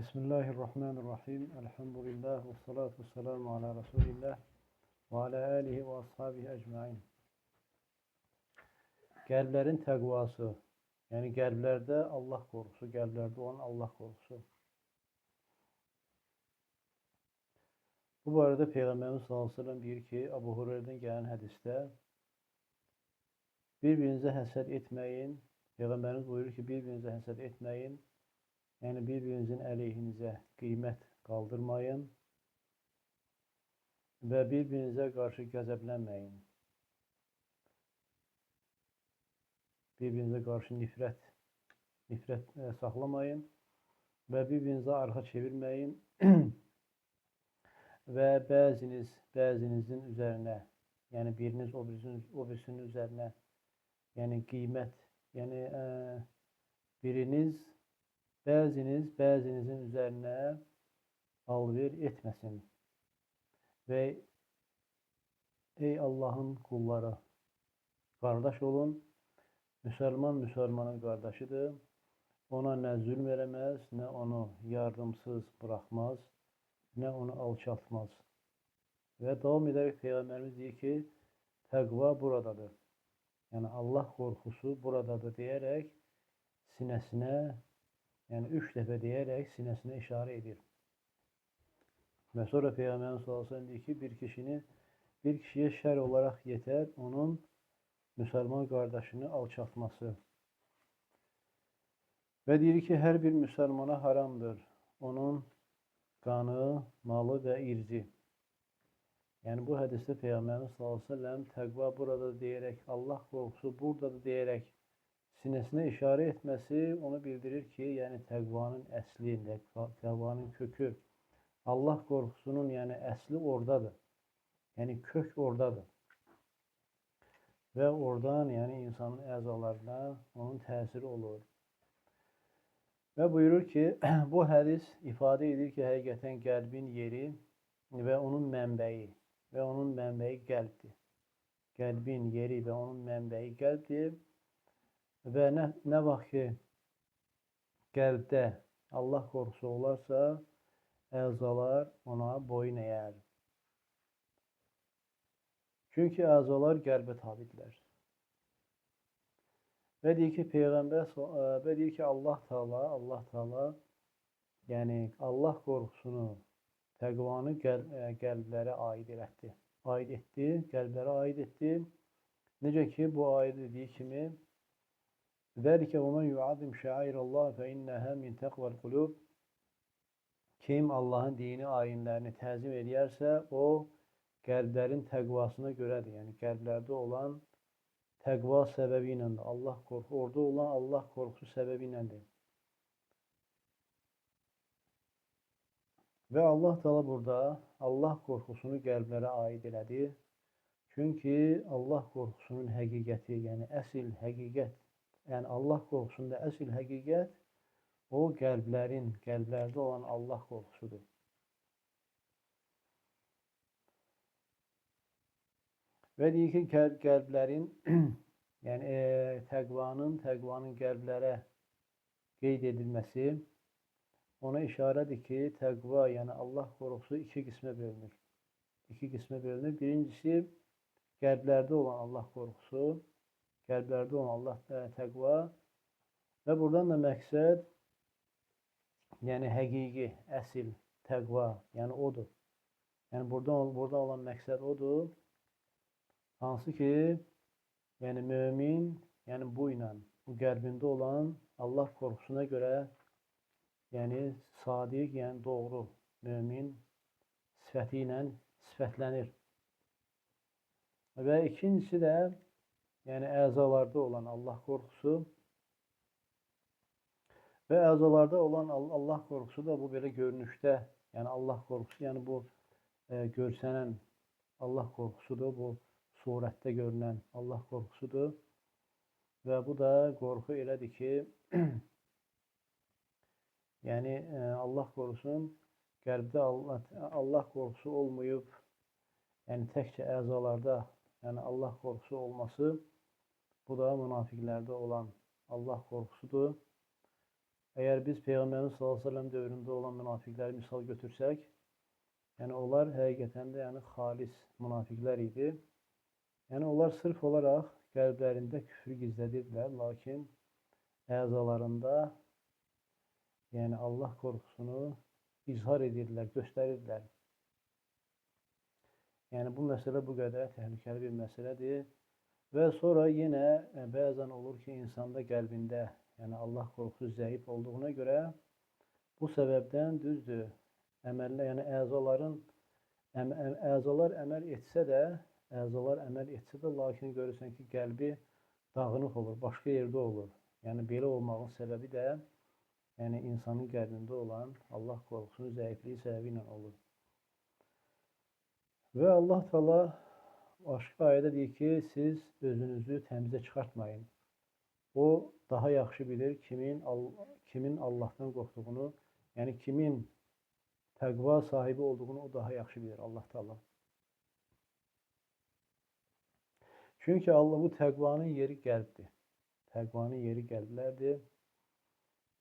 Bismillahirrahmanirrahim. Elhamdülillah ve salatu ve selamu ala Resulillah ve ala alihi ve ashabihi ecmain. Qəlblərin təqvası, yəni qəlblərdə Allah qorxusu, qəlblərdə olan Allah qorxusu. Bu barədə Peyğəmbərimiz sallallahu əleyhi və səlləm deyir ki, Əbu Hüreyrədən gələn hədisdə bir-birinizə həsəd etməyin. Peyğəmbərimiz buyurur ki, bir-birinizə həsəd etməyin. Yəni bir-birinizin əleyhinizə qiymət qaldırmayın və bir-birinizə qarşı qəzəblənməyin. Bir-birinizə qarşı nifrət saxlamayın və bir-birinizə arxa çevirməyin və bəziniz bəzinizin üzərinə, yəni biriniz o birisinin üzərinə, yəni qiymət, yəni biriniz bəziniz bəzinizin üzərinə alver etməsin. Və ey Allahın qulları, qardaş olun. Müsəlman müsəlmanın qardaşıdır. Ona nə zülm eləməz, nə onu yardımsız buraxmaz, nə onu alçaltmaz. Və davam edərək Peyğəmbərimiz deyir ki, təqva buradadır. Yəni Allah qorxusu buradadır deyərək sinəsinə, yəni 3 dəfə deyərək sinəsinə işarə edir. Və sonra Peyğəmbərimiz sallallahu əleyhi və səlləm deyir ki, bir kişiyə şər olaraq yetər onun müsəlman qardaşını alçaltması. Və deyir ki, hər bir müsəlmana haramdır onun qanı, malı və irzi. Yəni bu hədisdə Peyğəmbərimiz sallallahu əleyhi və səlləm təqva burada deyərək, Allah qorxusu buradadır deyərək sinəsinə işarə etməsi onu bildirir ki, yəni təqvanın əsli, təqvanın kökü, Allah qorxusunun yəni əsli oradadır. Yəni kök oradadır. Və oradan yəni insanın əzalarına onun təsiri olur. Və buyurur ki, bu hədis ifadə edir ki, həqiqətən qəlbin yeri və onun mənbəyi qəlbdir. Qəlbin yeri və onun mənbəyi qəlbdir. Və nə vaxt ki, qəlbdə Allah qorxusu olarsa, əzalar ona boyun əyər. Çünki əzalar qəlbə tabidirlər. Və deyir ki, və deyir ki, Allah Taala, yəni Allah qorxusunu, təqvanı qəlblərə aid etdi, qəlblərə aid etdi. Necə ki, bu ayə dediyi kimi, Zəlikə və men yu'azzim şəairallah fə innəhə min təqval qulub. Kim Allahın dini ayinlərini təzim edərsə, o qəlblərin təqvasına görədir. Yəni qəlblərdə olan təqva səbəbi iləndir. Allah qorxu, orada olan Allah qorxusu səbəbi iləndir. Və Allah Teala burada Allah qorxusunu qəlblərə aid elədi. Çünki Allah qorxusunun həqiqəti, yəni əsl həqiqət, yəni Allah qorxusunda əsl həqiqət o qəlblərdə olan Allah qorxusudur. Və deyir ki, qəlblərin, yəni təqvanın qəlblərə qeyd edilməsi ona işarədir ki, təqva, yəni Allah qorxusu iki qismə bölünür. İki qismə bölünür. Birincisi, qəlblərdə olan Allah qorxusu, qəlblərdə olan Allah təqva və buradan da məqsəd, yəni həqiqi, əsil təqva, yəni odur. Yəni burada olan məqsəd odur. Hansı ki, yəni mömin, yəni bu ilə, bu qəlbində olan Allah qorxusuna görə, yəni sadiq, yəni doğru mömin sifəti ilə sifətlənir. Və ikincisi də, yəni əzalarda olan Allah qorxusu və əzalarda olan Allah qorxusu da bu belə görünüşdə, yəni Allah qorxusu, yəni bu görsənən Allah qorxusudur, bu surətdə görünən Allah qorxusudur. Və bu da qorxu elədir ki, yəni Allah qorusun, qəlbdə Allah qorxusu olmayıb, yəni təkcə əzalarda, yəni Allah qorxusu olması, bu da münafiqlərdə olan Allah qorxusudur. Əgər biz Peyğəmbərimiz sallallahu əleyhi və səlləm dövründə olan münafiqləri misal götürsək, yəni onlar həqiqətən də yəni xalis münafiqlər idi. Yəni onlar sırf olaraq qəlblərində küfrü gizlədirdilər, lakin əzalarında yəni Allah qorxusunu izhar edirdilər, göstərirdilər. Yəni bu məsələ bu qədər təhlükəli bir məsələdir. Və sonra yenə bəzən olur ki, insanda qəlbində yəni Allah qorxusu zəif olduğuna görə bu səbəbdən düzdür, əməllər, yəni əzalar əməl etsə də, lakin görürsən ki, qəlbi dağınıq olur, başqa yerdə olur. Yəni belə olmağın səbəbi də yəni insanın qəlbində olan Allah qorxusunun zəifliyi səbəbi ilə olur. Və Allah Teala başqa ayədə deyir ki, siz özünüzü təmizə çıxartmayın. O daha yaxşı bilir kimin Allahdan qorxduğunu, yəni kimin təqva sahibi olduğunu o daha yaxşı bilir Allah Teala. Çünki Allah bu təqvanın yeri qəlbdir. Təqvanın yeri qəlblərdir.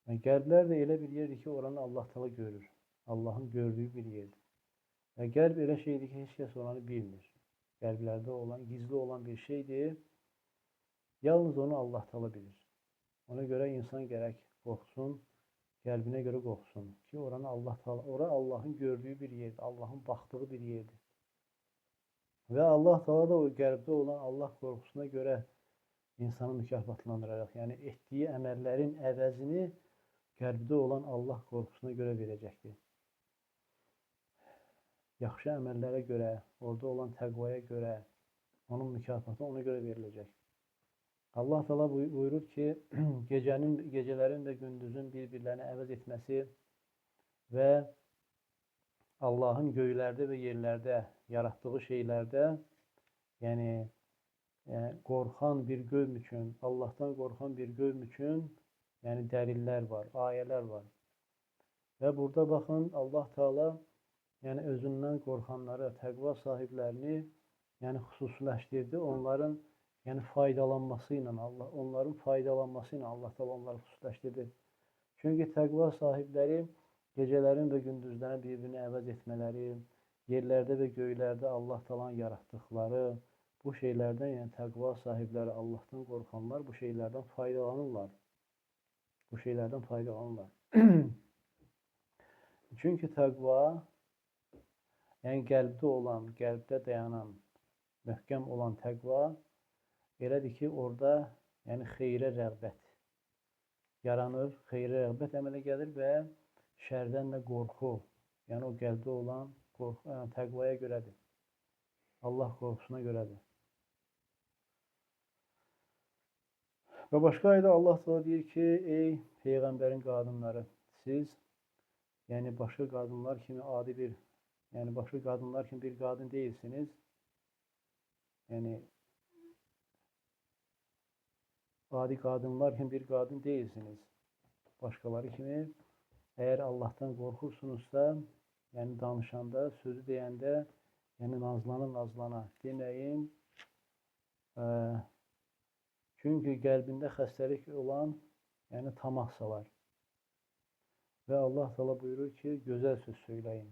Yəni, qəlblər də elə bir yerdir ki, oranı Allah Teala görür. Allahın gördüyü bir yerdir. Və qəlb elə şeydir ki, heç kəs oranı bilmir. Qəlblərdə olan, gizli olan bir şeydir. Yalnız onu Allah Teala bilir. Ona görə insan gərək qorxsun, qəlbinə görə qorxsun ki, oranı Allah Teala, ora Allahın gördüyü bir yerdir, Allahın baxdığı bir yerdir. Və Allah Teala da o qəlbdə olan Allah qorxusuna görə insanı mükafatlandıracaq. Yəni etdiyi əməllərin əvəzini qəlbdə olan Allah qorxusuna görə verəcəkdir. Yaxşı əməllərə görə, orada olan təqvaya görə, onun mükafatı ona görə veriləcək. Allah Teala buyurur ki, gecələrin və gündüzün bir-birlərini əvəz etməsi və Allahın göylərdə və yerlərdə yaratdığı şeylərdə, yəni qorxan bir qövm üçün, Allahdan qorxan bir qövm üçün, yəni dəlillər var, ayələr var. Və burada baxın, Allah Teala yəni özündən qorxanları, təqva sahiblərini yəni xüsusiləşdirdi, onların yəni faydalanması ilə Allah, onların faydalanması ilə Allah Teala onları xüsusiləşdirdi. Çünki təqva sahibləri gecələrin və gündüzlərin bir-birini əvəz etmələri, yerlərdə və göylərdə Allah Teala'nın yaratdıqları bu şeylərdən, yəni təqva sahibləri, Allahdan qorxanlar bu şeylərdən faydalanırlar. Bu şeylərdən faydalanırlar. Çünki təqva, yəni qəlbdə olan, qəlbdə dayanan, möhkəm olan təqva elədir ki, orada yəni xeyrə rəğbət yaranır, xeyrə rəğbət əmələ gəlir və şərdən də qorxu, yəni o qəlbdə olan qorxu, yəni təqvaya görədir. Allah qorxusuna görədir. Və başqa ayda Allah Teala deyir ki, ey Peyğəmbərin qadınları, siz yəni başqa qadınlar kimi adi bir, yəni başqa qadınlar kimi bir qadın deyilsiniz. Yəni adi qadınlar kimi bir qadın deyilsiniz. Başqaları kimi əgər Allahdan qorxursunuzsa, yəni danışanda, sözü deyəndə, yəni nazlana nazlana deməyin. Çünki qəlbində xəstəlik olan, yəni tamah salar. Və Allah Teala buyurur ki, gözəl söz söyləyin.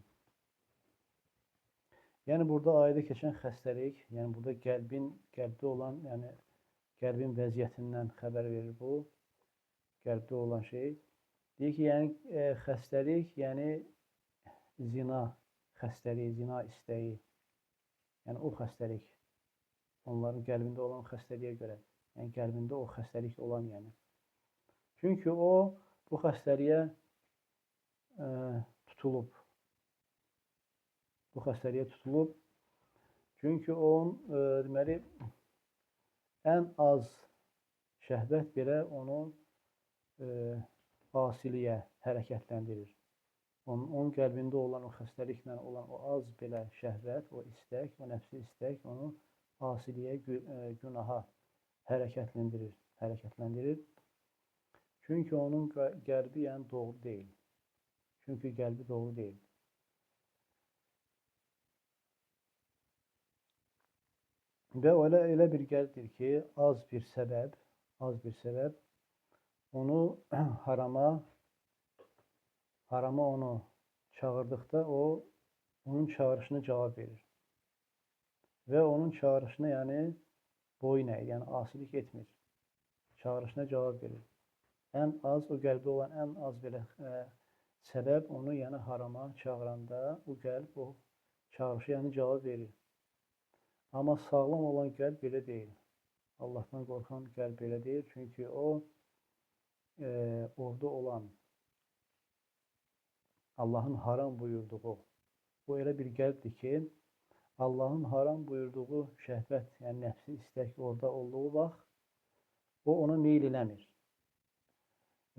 Yəni burada ayədə keçən xəstəlik, yəni burada qəlbdə olan, yəni qəlbin vəziyyətindən xəbər verir bu, qəlbdə olan şey. Deyir ki, yəni xəstəlik, yəni zina xəstəliyi, zina istəyi, yəni o xəstəlik, onların qəlbində olan xəstəliyə görə, yəni qəlbində o xəstəlik olan, yəni. Çünki o, bu xəstəliyə tutulub. Bu xəstəliyə tutulub. Çünki onun, deməli, ən az şəhvət belə onu asiliyə hərəkətləndirir. Onun qəlbində olan o xəstəliklə olan o az belə şəhvət, o istək, o nəfsi istək onu asiliyə, günaha hərəkətləndirir. Çünki onun qəlbi yəni doğru deyil. Çünki qəlbi doğru deyil. Və elə bir qəlbdir ki, az bir səbəb onu harama Harama onu çağırdıqda o, onun çağırışına cavab verir. Və onun çağırışına yəni boyun əyir, yəni asilik etmir. Çağırışına cavab verir. Ən az, o qəlbdə olan ən az belə səbəb onu yəni harama çağıranda o qəlb o çağırışı yəni cavab verir. Amma sağlam olan qəlb belə deyil. Allahdan qorxan qəlb belə deyil. Çünki o orada olan Allahın haram buyurduğu, o elə bir qəlbdir ki, Allahın haram buyurduğu şəhvət, yəni nəfsi istək orada olduğu vaxt o ona meyl eləmir.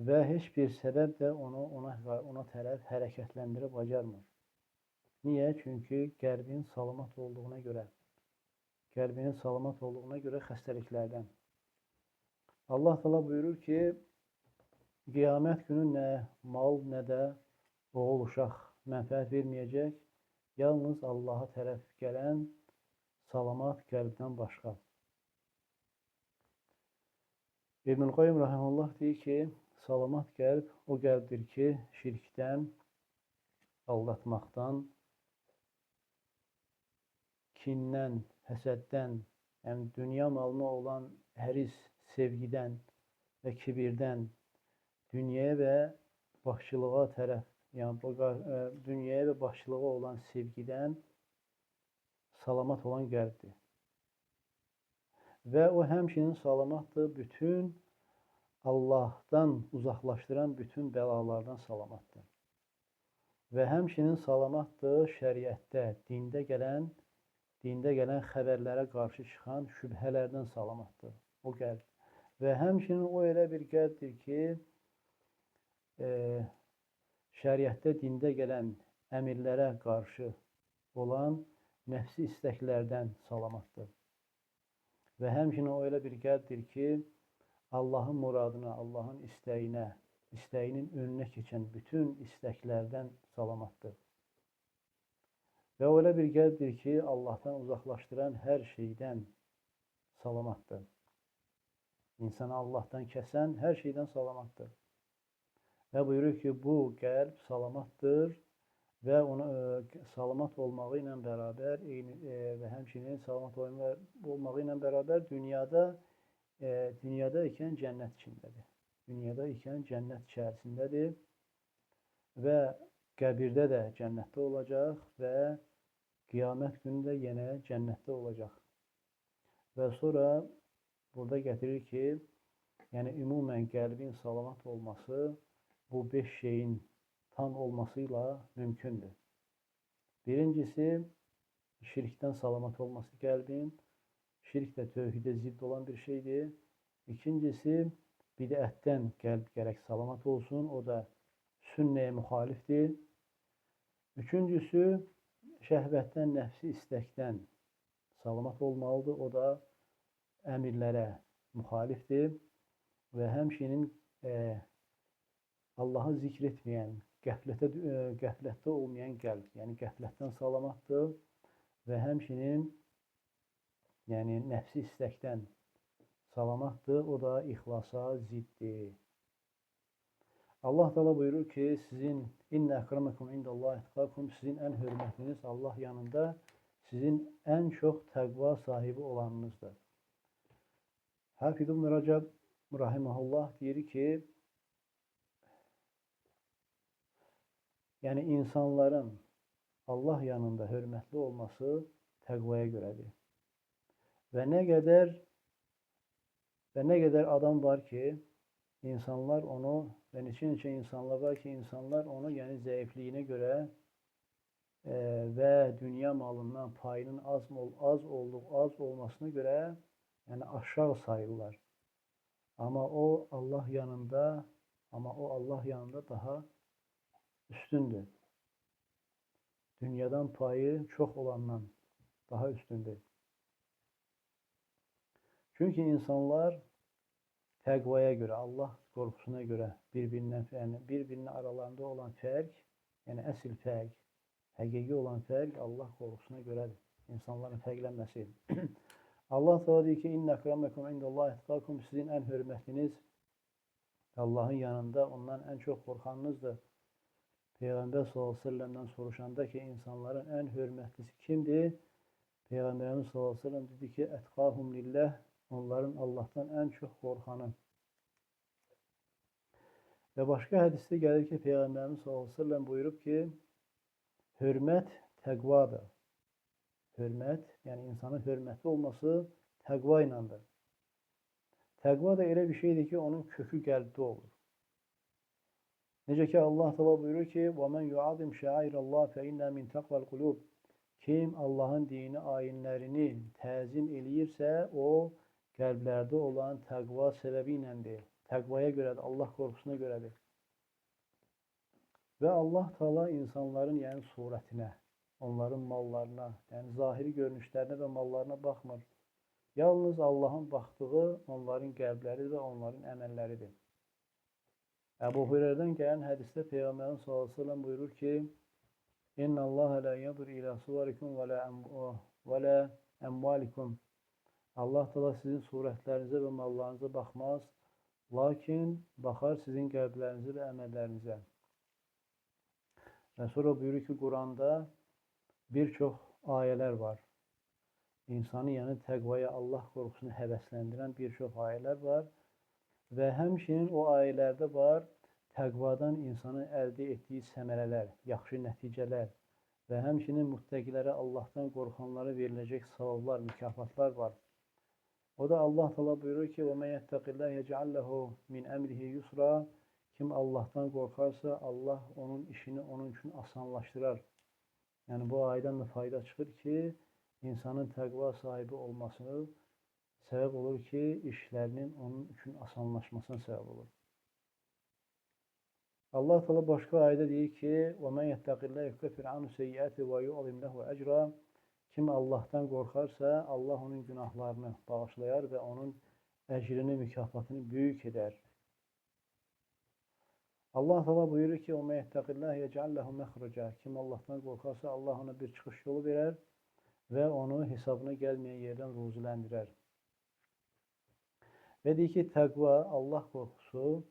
Və heç bir səbəb də onu ona tərəf hərəkətləndirə bacarmır. Niyə? Çünki qəlbin salamat olduğuna görə. Qəlbinin salamat olduğuna görə xəstəliklərdən. Allah Teala buyurur ki, qiyamət günü nə mal, nə də oğul uşaq mənfəət verməyəcək. Yalnız Allaha tərəf gələn salamat qəlbdən başqa. İbnül Qayyim rahimehullah deyir ki, salamat qəlb o qəlbdir ki, şirkdən, aldatmaqdan, kindən, həsəddən, yəni dünya malına olan həris, sevgidən və kibirdən, dünyaya və başçılığa tərəf, yəni bu dünyaya və başçılığa olan sevgidən salamat olan qəlbdir. Və o həmçinin salamatdır, bütün Allahdan uzaqlaşdıran bütün bəlalardan salamatdır. Və həmçinin salamatdır şəriətdə, dində gələn xəbərlərə qarşı çıxan şübhələrdən salamatdır o qəlb. Və həmçinin o elə bir qəlbdir ki, şəriətdə, dində gələn əmirlərə qarşı olan nəfsi istəklərdən salamatdır. Və həmçinin o elə bir qəlbdir ki, Allahın muradına, Allahın istəyinə, istəyinin önünə keçən bütün istəklərdən salamatdır. Və o elə bir qəlbdir ki, Allahdan uzaqlaşdıran hər şeydən salamatdır. İnsanı Allahdan kəsən hər şeydən salamatdır. Və buyurur ki, bu qəlb salamatdır və ona salamat olmağı ilə bərabər və həmçinin salamat olmağı ilə bərabər dünyada ikən cənnət içindədir. Dünyada ikən cənnət içərisindədir və qəbirdə də cənnətdə olacaq və qiyamət günü də yenə cənnətdə olacaq. Və sonra burada gətirir ki, yəni ümumən qəlbin salamat olması bu 5 şeyin tam olmasıyla mümkündür. Birincisi, şirkdən salamat olması qəlbin. Şirk də tövhidə zidd olan bir şeydir. İkincisi, bidətdən qəlb gərək salamat olsun. O da sünnəyə müxalifdir. Üçüncüsü, şəhvətdən, nəfsi istəkdən salamat olmalıdır. O da əmirlərə müxalifdir. Və həmçinin Allahı zikr etməyən, qəflətdə olmayan qəlb, yəni qəflətdən salamatdır və həmçinin yəni nəfsi istəkdən salamatdır, o da ixlasa ziddir. Allah Teala buyurur ki, sizin innə əkrəməkum indallahi etqakum, sizin ən hörmətliniz Allah yanında sizin ən çox təqva sahibi olanınızdır. Hafiz İbn Rəcəb rahimehullah deyir ki, yəni insanların Allah yanında hörmətli olması təqvaya görədir. Və nə qədər adam var ki, insanlar onu və neçə insanlar var ki, insanlar onu yəni zəifliyinə görə və dünya malından payının az olmasına görə yəni aşağı sayılırlar. Amma o Allah yanında daha üstündür. Dünyadan payı çox olandan daha üstündür. Çünki insanlar təqvaya görə, Allah qorxusuna görə bir-birindən, yəni bir-birinin aralarında olan fərq, yəni əsl fərq, həqiqi olan fərq Allah qorxusuna görədir. İnsanların fərqlənməsi. Allah Teala deyir ki, İnnə əkrəməkum indallahi etqakum, sizin ən hörmətliniz Allahın yanında ondan ən çox qorxanınızdır. Peyğəmbər sallallahu əleyhi və səlləmdən soruşanda ki, insanların ən hörmətlisi kimdir? Peyğəmbərimiz sallallahu əleyhi və səlləm dedi ki, Etqahum lillah, onların Allahdan ən çox qorxanı. Və başqa hədisdə gəlir ki, Peyğəmbərimiz sallallahu əleyhi və səlləm buyurub ki, hörmət təqvadır. Hörmət, yəni insanın hörmətli olması təqva iləndir. Təqva da elə bir şeydir ki, onun kökü qəlbdə olur. Necə ki, Allah Teala buyurur ki, وَمَنْ يُعَظِمْ شَعَائِرَ اللّٰهِ فَاِنَّا مِنْ تَقْوَى الْقُلُوبِ. Kim Allahın dini ayinlərini təzim eləyirsə, o qəlblərdə olan təqva səbəbi iləndir. Təqvaya görədir, Allah qorxusuna görədir. Və Allah Teala insanların, yəni surətinə, onların mallarına, yəni zahiri görünüşlərinə və mallarına baxmır. Yalnız Allahın baxdığı onların qəlbləri və onların əməlləridir. Əbu Hüreyrədən gələn hədisdə Peyğəmbərimiz sallallahu əleyhi və səlləm buyurur ki, İnna Allah la yanzur ila suvarikum və la əmvalikum. Allah Teala sizin surətlərinizə və mallarınıza baxmaz, lakin baxar sizin qəlblərinizə və əməllərinizə. Və sonra buyurur ki, Quranda bir çox ayələr var. İnsanı, yəni təqvaya, Allah qorxusunu həvəsləndirən bir çox ayələr var. Və həmçinin o ayələrdə var təqvadan insanın əldə etdiyi səmərələr, yaxşı nəticələr və həmçinin müttəqilərə, Allahdan qorxanlara veriləcək savablar, mükafatlar var. O da Allah Teala buyurur ki, وَمَنْ يَتَّقِ اللّٰهِ يَجْعَلْ لَهُ مِنْ أَمْرِهِ يُسْرًا. Kim Allahdan qorxarsa, Allah onun işini onun üçün asanlaşdırar. Yəni bu ayədən də fayda çıxır ki, insanın təqva sahibi olmasını səbəb olur ki, işlərinin onun üçün asanlaşmasına səbəb olur. Allah Teala başqa ayədə deyir ki, وَمَنْ يَتَّقِ اللّٰهِ يُكَفِّرْ عَنْهُ سَيِّئَاتِهِ وَيُعْظِمْ لَهُ أَجْرًا. Kim Allahdan qorxarsa, Allah onun günahlarını bağışlayar və onun əcrini, mükafatını böyük edər. Allah Teala buyurur ki, وَمَنْ يَتَّقِ اللّٰهِ يَجْعَلْ لَهُ مَخْرَجًا. Kim Allahdan qorxarsa, Allah ona bir çıxış yolu verər və onu hesabına gəlməyən yerdən ruziləndirər. Və deyir ki, təqva, Allah qorxusu,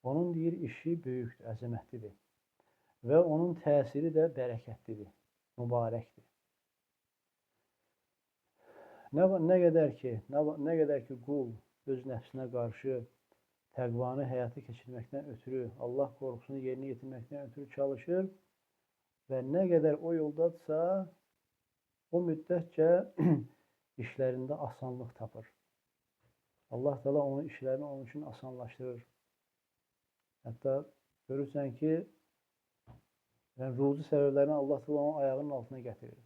onun deyir, işi böyükdür, əzəmətlidir. Və onun təsiri də bərəkətlidir, mübarəkdir. Nə qədər ki qul öz nəfsinə qarşı təqvanı həyata keçirməkdən ötürü, Allah qorxusunu yerinə yetirməkdən ötürü çalışır və nə qədər o yoldadırsa, o müddətcə işlərində asanlıq tapır. Allah Teala onun işlərini onun üçün asanlaşdırır. Hətta görürsən ki, yəni ruzi səbəblərini Allah Teala onun ayağının altına gətirir.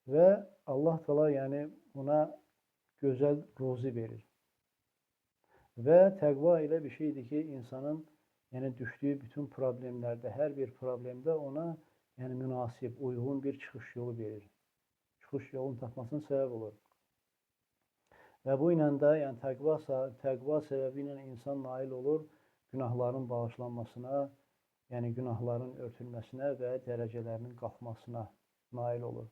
Və Allah Teala yəni buna gözəl ruzi verir. Və təqva elə bir şeydir ki, insanın yəni düşdüyü bütün problemlərdə, hər bir problemdə ona yəni münasib, uyğun bir çıxış yolu verir. Çıxış yolunu tapmasına səbəb olur. Və bu ilə də yəni təqva səbəbi ilə insan nail olur günahların bağışlanmasına, yəni günahların örtülməsinə və dərəcələrinin qalxmasına nail olur.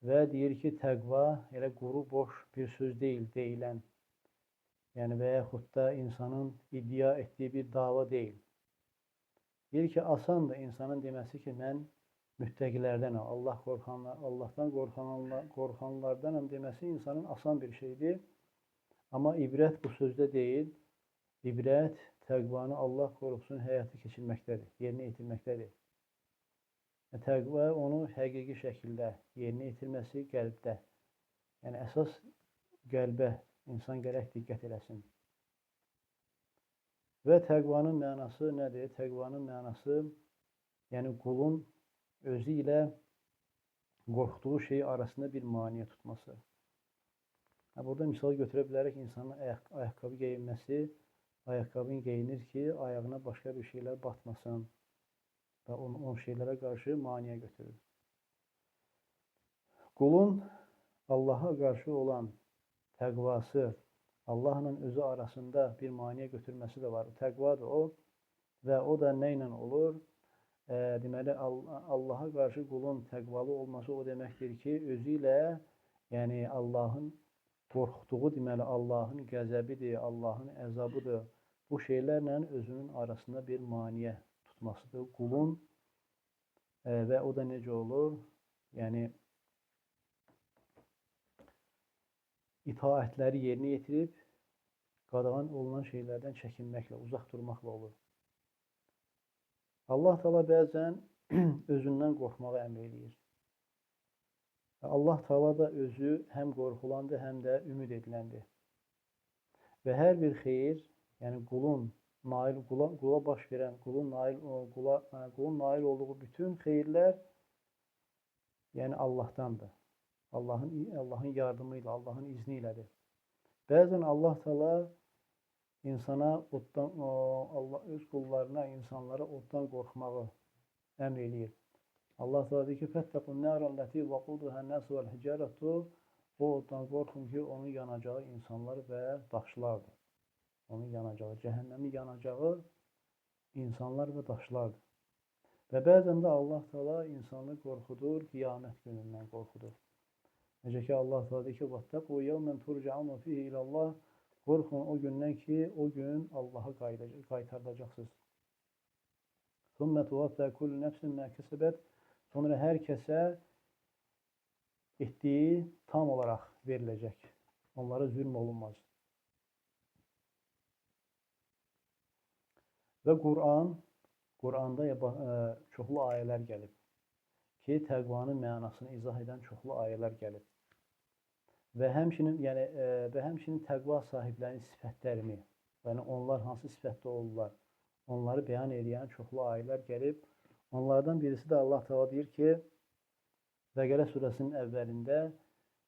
Və deyir ki, təqva elə quru, boş bir söz deyil, deyilən, yəni və yaxud da insanın iddia etdiyi bir dava deyil. Deyir ki, asandır insanın deməsi ki, mən müttəqilərdənəm, Allahdan qorxanlardanam deməsi insanın asan bir şeydir. Amma ibrət bu sözdə deyil, ibrət təqvanı, Allah qorxusunu həyata keçirməkdədir, yerinə yetirməkdədir. Təqva onu həqiqi şəkildə yerinə yetirməsi qəlbdə. Yəni əsas qəlbə insan gərək diqqət eləsin. Və təqvanın mənası nədir? Təqvanın mənası, yəni qulun özü ilə qorxduğu şey arasında bir maneə tutması. Burada misal götürə bilərik insanın ayaqqabı geyinməsi, ayaqqabını geyinir ki, ayağına başqa bir şeylər batmasın və o şeylərə qarşı maneə götürür. Qulun Allaha qarşı olan təqvası, Allahla özü arasında bir maneə götürməsi də var. Təqvadır o və o da nə ilə olur? Deməli, Allaha qarşı qulun təqvalı olması o deməkdir ki, özü ilə, yəni Allahın qorxduğu, deməli, Allahın qəzəbidir, Allahın əzabıdır. Bu şeylərlə özünün arasında bir maneə tutmasıdır. Qulun və o da necə olur? Yəni, itaətləri yerinə yetirib, qadağan olunan şeylərdən çəkinməklə, uzaq durmaqla olur. Allah Teala bəzən özündən qorxmağı əmr eləyir. Allah Teala da özü həm qorxulandır, həm də ümid ediləndir. Və hər bir xeyir, yəni qulun nail, qula baş verən, qulun nail olduğu bütün xeyirlər, yəni Allahdandır. Allahın yardımı ilə, Allahın izni ilədir. Bəzən Allah Teala insana oddan, Allah öz qullarına, insanlara oddan qorxmağı əmr eləyir. Allah Teala deyir ki: "Fəttəqun nərəl-ləti vəquduhən-nəsu vəl-hicarətu." O oddan qorxun ki, onun yanacağı insanlar və daşlardır. Onun yanacağı, cəhənnəmin yanacağı insanlar və daşlardır. Və bəzən də Allah Teala insanı qorxudur, qiyamət günündən qorxudur. Necə ki, Allah Teala deyir ki: "Vəttəqu yevmən turcaun fihi ilallah." Qorxun o gündən ki, o gün Allaha qaytarılacaqsınız. Sümmə tuvaffə kullu nəfsin mə kəsəbət. Sonra hər kəsə etdiyi tam olaraq veriləcək. Onlara zülm olunmaz. Və Quranda çoxlu ayələr gəlib ki, təqvanın mənasını izah edən çoxlu ayələr gəlib. Və həmçinin, yəni, təqva sahiblərinin sifətlərini, yəni onlar hansı sifətdə olurlar, onları bəyan edən çoxlu ayələr gəlib. Onlardan birisi də Allah Teala deyir ki, Bəqərə surəsinin əvvəlində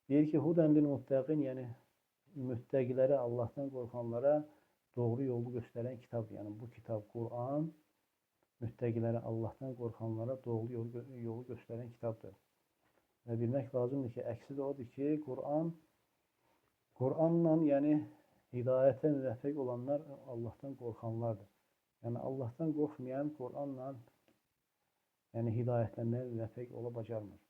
deyir ki, Hudən lil muttəqin, yəni müttəqilərə, Allahdan qorxanlara doğru yolu göstərən kitab. Yəni bu kitab Quran müttəqilərə, Allahdan qorxanlara doğru yolu göstərən kitabdır. Və bilmək lazımdır ki, əksi də odur ki, Quranla, yəni hidayətə müvəffəq olanlar Allahdan qorxanlardır. Yəni Allahdan qorxmayan Quranla, yəni hidayətlənməyə müvəffəq ola bacarmır.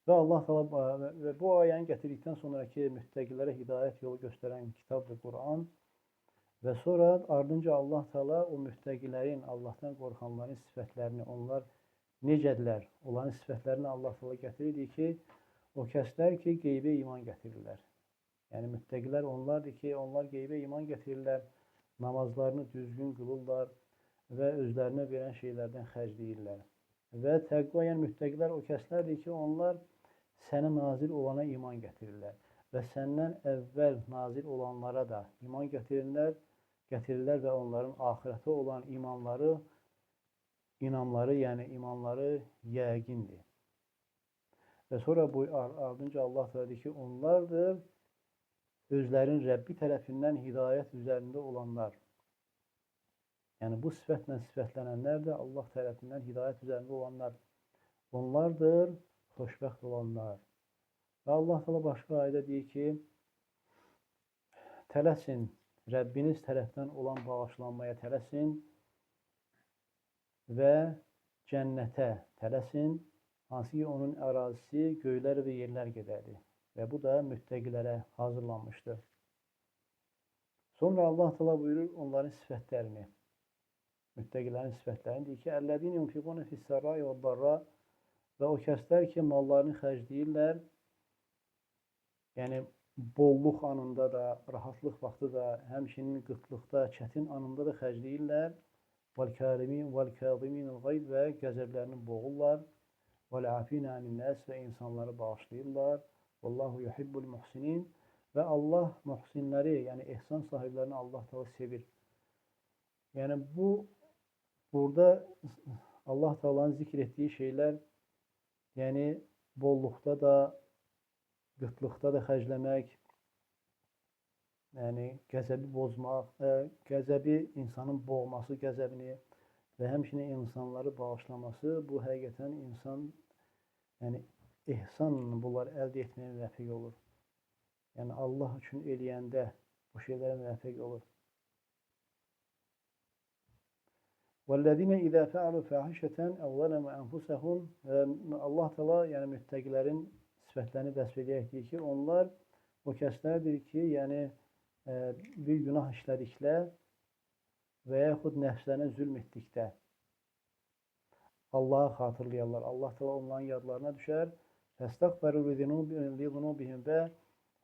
Və Allah Teala və bu ayəni gətirdikdən sonraki müttəqilərə hidayət yolu göstərən kitabdır Quran. Və sonra ardınca Allah Teala o müttəqilərin, Allahdan qorxanların sifətlərini, onlar necədirlər, onların sifətlərini Allah Teala gətirir ki, o kəslər ki, qeybə iman gətirirlər. Yəni müttəqilər onlardır ki, onlar qeybə iman gətirirlər, namazlarını düzgün qılırlar və özlərinə verən şeylərdən xərcləyirlər. Və təqva, yəni müttəqilər o kəslərdir ki, onlar sənə nazil olana iman gətirirlər və səndən əvvəl nazil olanlara da iman gətirirlər və onların axirətə olan imanları, inamları, yəni imanları yəqindir. Və sonra bu ardınca Allah Teala deyir ki, onlardır özlərinin Rəbbi tərəfindən hidayət üzərində olanlar. Yəni bu sifətlə sifətlənənlər də Allah tərəfindən hidayət üzərində olanlar. Onlardır xoşbəxt olanlar. Və Allah Teala başqa ayədə deyir ki, tələsin, Rəbbiniz tərəfdən olan bağışlanmaya tələsin və cənnətə tələsin, hansı ki onun ərazisi göylər və yerlər qədərdir. Və bu da müttəqilərə hazırlanmışdır. Sonra Allah Teala buyurur onların sifətlərini, müttəqilərin sifətlərini deyir ki, Əlləzîne yunfiqûne fis-sarrâi ve'd-darrâ, və o kəslər ki, mallarını xərcləyirlər, yəni bolluq anında da, rahatlıq vaxtı da, həmçinin qıtlıqda, çətin anında da xərcləyirlər. Vəl-kâzimînel gayz, və qəzəblərini boğurlar. Vəl-âfîne anin-nâs, və insanları bağışlayırlar. Vallahu yuhibbul muhsinin, və Allah muhsinləri, yəni ehsan sahiblərini Allah Teala sevir. Yəni bu burada Allah Teala'nın zikr etdiyi şeylər, yəni bolluqda da, qıtlıqda da xərcləmək, yəni qəzəbi bozmaq, qəzəbi insanın boğması, qəzəbini və həmçinin insanları bağışlaması, bu həqiqətən insan, yəni ehsan bunları əldə etməyə müvəffəq olur. Yəni Allah üçün eləyəndə bu şeylərə müvəffəq olur. وَالَّذِينَ اِذَا فَعَلُوا فَاحِشَةً اَوْ ظَلَمُوا أَنْفُسَهُمْ. Allah Teala yəni müttəqilərin sifətlərini vəsf edərək deyir ki, onlar o kəslərdir ki, yəni bir günah işlədiklə və yaxud nəfslərinə zülm etdikdə Allahı xatırlayarlar. Allah Teala onların yadlarına düşər. Fəstəğfəru li-zunubihim və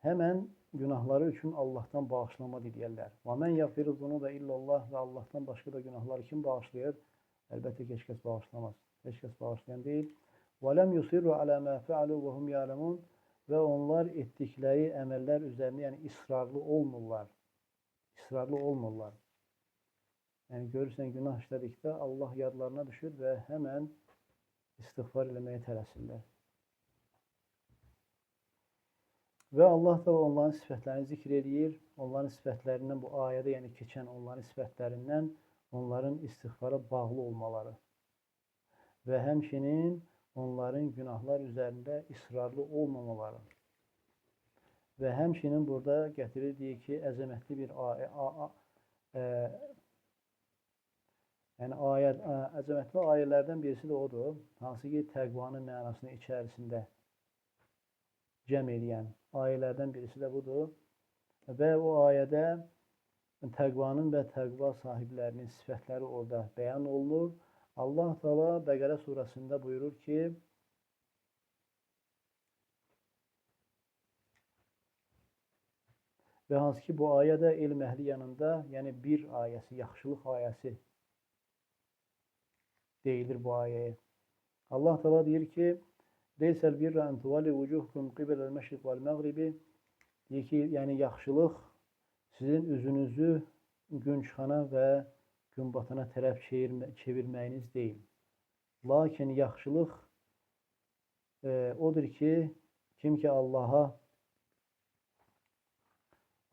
həmən günahları üçün Allahdan bağışlanma diləyərlər. Və mən yəğfiru zunubə illallah və Allahdan başqa da günahları kim bağışlayır? Əlbəttə ki, heç kəs bağışlamaz. Heç kəs bağışlayan deyil. Və ləm yusirru alə mə fəalu və hum ya'lemun və onlar etdikləri əməllər üzərində, yəni israrlı olmurlar. İsrarlı olmurlar. Yəni görürsən, günah işlədikdə Allah yadlarına düşür və həmən istiğfar eləməyə tələsirlər. Və Allah da onların sifətlərini zikr eləyir. Onların sifətlərindən bu ayədə, yəni keçən onların sifətlərindən onların istiğfara bağlı olmaları və həmçinin onların günahlar üzərində israrlı olmamaları. Və həmçinin burada gətirir, deyir ki, əzəmətli bir ayə, əzəmətli ayələrdən birisi də odur, hansı ki, təqvanın mənasını içərisində cəm eləyən ayələrdən birisi də budur. Və o ayədə təqvanın və təqva sahiblərinin sifətləri orada bəyan olunur. Allah Teala Bəqərə surəsində buyurur ki, və hansı ki bu ayə də elm əhli yanında, yəni bir ayəsi, yaxşılıq ayəsi deyilir bu ayəyə. Allah Teala deyir ki, Leysəl birra en tuvalli vucuhukum qibelel meşriq vel məğribi, deyir ki, yəni yaxşılıq sizin üzünüzü gün çıxana və gün batana tərəf çevirməyiniz deyil. Lakin yaxşılıq odur ki, kim ki Allaha,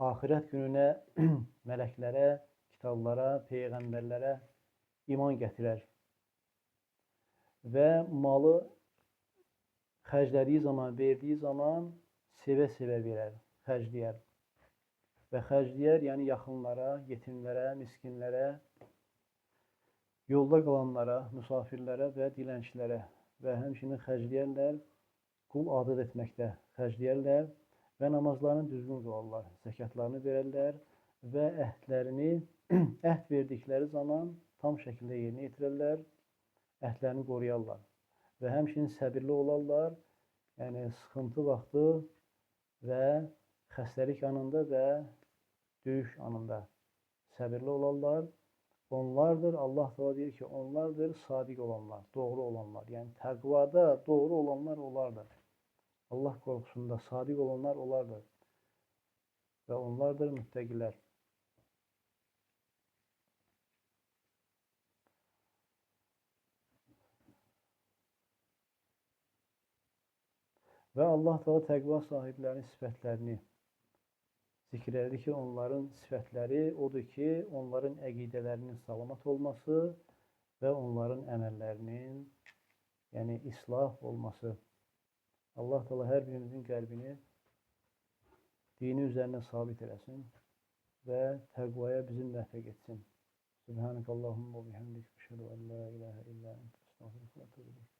axirət gününə, mələklərə, kitablara, peyğəmbərlərə iman gətirər və malı xərclədiyi zaman, verdiyi zaman sevə-sevə verər, xərcləyər. Və xərcləyər, yəni yaxınlara, yetimlərə, miskinlərə, yolda qalanlara, müsafirlərə və dilənçilərə və həmçinin xərcləyərlər, qul azad etməkdə xərcləyərlər və namazlarını düzgün qılarlar, zəkatlarını verərlər və əhdlərini, əhd verdikləri zaman tam şəkildə yerinə yetirərlər, əhdlərini qoruyarlar və həmçinin səbirli olarlar, yəni sıxıntı vaxtı və xəstəlik anında və döyüş anında səbirli olarlar. Onlardır, Allah Teala deyir ki, onlardır sadiq olanlar, doğru olanlar. Yəni təqvada doğru olanlar onlardır. Allah qorxusunda sadiq olanlar onlardır. Və onlardır müttəqilər. Və Allah Teala təqva sahiblərinin sifətlərini zikr edir ki, onların sifətləri odur ki, onların əqidələrinin salamat olması və onların əməllərinin, yəni islah olması. Allah Teala hər birimizin qəlbini dini üzərinə sabit eləsin və təqvaya bizi müvəffəq etsin. Subhanəkallahumma və bihamdik, əşhədu ən la ilahə illə ente, əstəğfiruke və etûbü ileyk.